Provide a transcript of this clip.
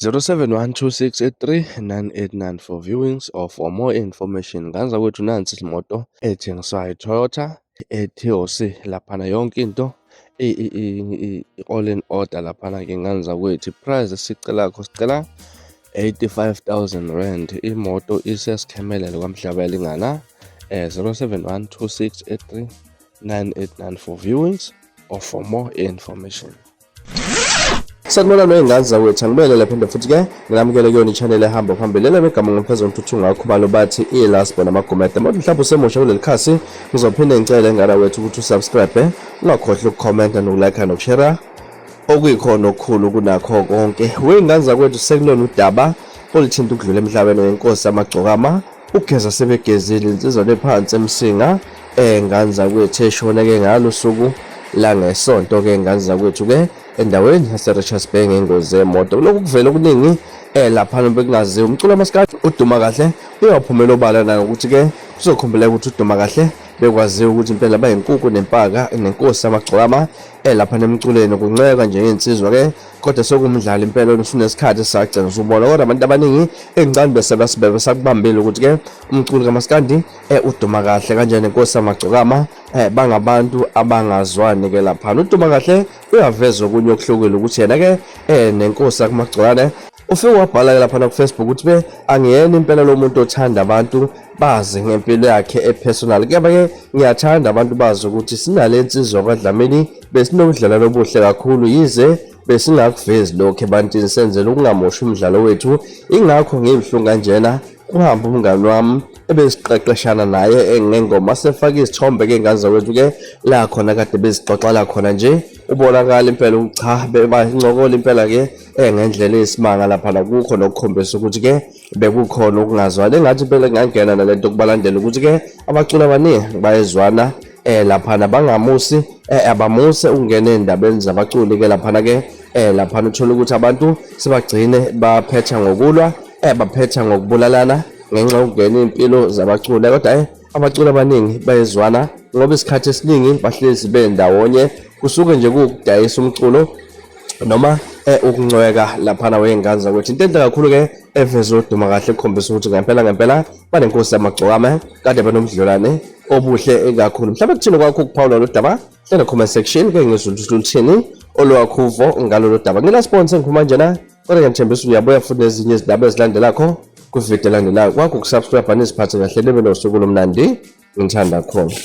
0712683989 for viewings or for more information. Nganza kwethu nansi imoto ethengiswayo, iToyota Etios laphana, yonke into all in order laphana-ke nganza kwethu. Price esicelakho, sicela R85 000. Imoto isesikhemelele kwaMhlabuyalingana. 0712683989 for viewings or for more information. Sanibona ney'ngane zakwethu, angibelele phinde futhi-ke nginamukele kuyona i-channel ehamba phambili lena begama ngomphezulu ntuthu ngakhubalo bathi i-last born amagumede. Manje mhlawumbe usemusha kuleli khasi, ngizophinde ngicele ngane wethu ukuthi usubscribe, ungakhohlwa ukukhomenta nokulike nokushare, okuyikhona okukhulu kunakho konke. Wey'ngane zakwethu, sekulona udaba oluthinta ukudlula emhlabeni wenkosi amagcokama ugeza sebegezile, insizwa lephansi eMsinga ngane zakwethu, eshone-ke ngalo suku langesonto-ke ngane zakwethu-ke endaweni yase-Richards Bay ngengozi yemoto. Kulokhu kuvela okuningi laphana bekungaziwa. Umculo wamaskandi uduma kahle uyaphumela obala nangokuthi-ke kuzokhumbuleka ukuthi uduma kahle bekwaziwa ukuthi impela bayinkukhu nempaka nenkosi amagcokama lapha nemculweni, kunceka njengensizwa-ke, kodwa sekumdlalo impela usunesikhathi sagcina usubona. Kodwa abantu abaningi engicane bese besakubambile ukuthi-ke umculi kamaskandi uduma kahle kanjani nenkosi amagcokama bangabantu abangazwani-ke laphana. Uduma kahle uyaveza okunye okuhlukile ukuthi yena-ke nenkosi akumagcokane ufike wabhala-ke laphana ku-Facebook ukuthi be angiyena impela lo muntu othanda abantu bazi ngempilo yakhe epersonal, kepha-ke ngiyathanda abantu bazi ukuthi sinale nsizwa kwaDlamini, besinobudlelwano obuhle kakhulu, yize besingakuvezi lokhu ebantwini senzela ukungamoshi umdlalo wethu. Ingakho ngibuhlungu kanjena kuhamba umngani wami ebesiqeqeshana naye ngengoma. Sefake isithombe-ke ngane zakwethu-ke la khona kade bezixoxela khona nje, ubonakala impela ukuthi cha, bebancokola impela-ke ngendlela eyisimanga laphana, kukho nokukhombisa ukuthi-ke bekukhona ukungazwani. Engathi impela kungangena nalento kubalandela ukuthi-ke abaculi abaningi bayezwana laphana, bangamusi abamuse ukungena ey'ndabeni zabaculi-ke laphana-ke laphana uthola ukuthi abantu sebagcine baphetha ngokulwa, baphetha ngokubulalana ngenxa yokungena iy'mpilo zabaculi. Kodwa abaculi abaningi bayezwana ngoba isikhathi esiningi bahlezi bendawonye, kusuke nje kuwukudayisa umculo noma ukuncweka laphana wey'ngane zakwethu. Into enhle kakhulu-ke eveza uduma kahle kukhombisa ukuthi ngempela ngempela banenkosi yamagcokama kade benomdlelwane obuhle kakhulu. Mhlawumbe kuthini kwakho ukuphawula lo daba? Hlala comment section ke ngizwe ukuthi luthini olwakho uvo ngalolu daba. Ngila sponsor ngikhuluma njena, kodwa ngiyathembisa uyabuya futhi nezinye izindaba ezilandelakho kwividiyo elandelayo. Kwakho ukusubscribe, niziphathe kahle, nibe nosuku lomnandi. Ngithanda khona.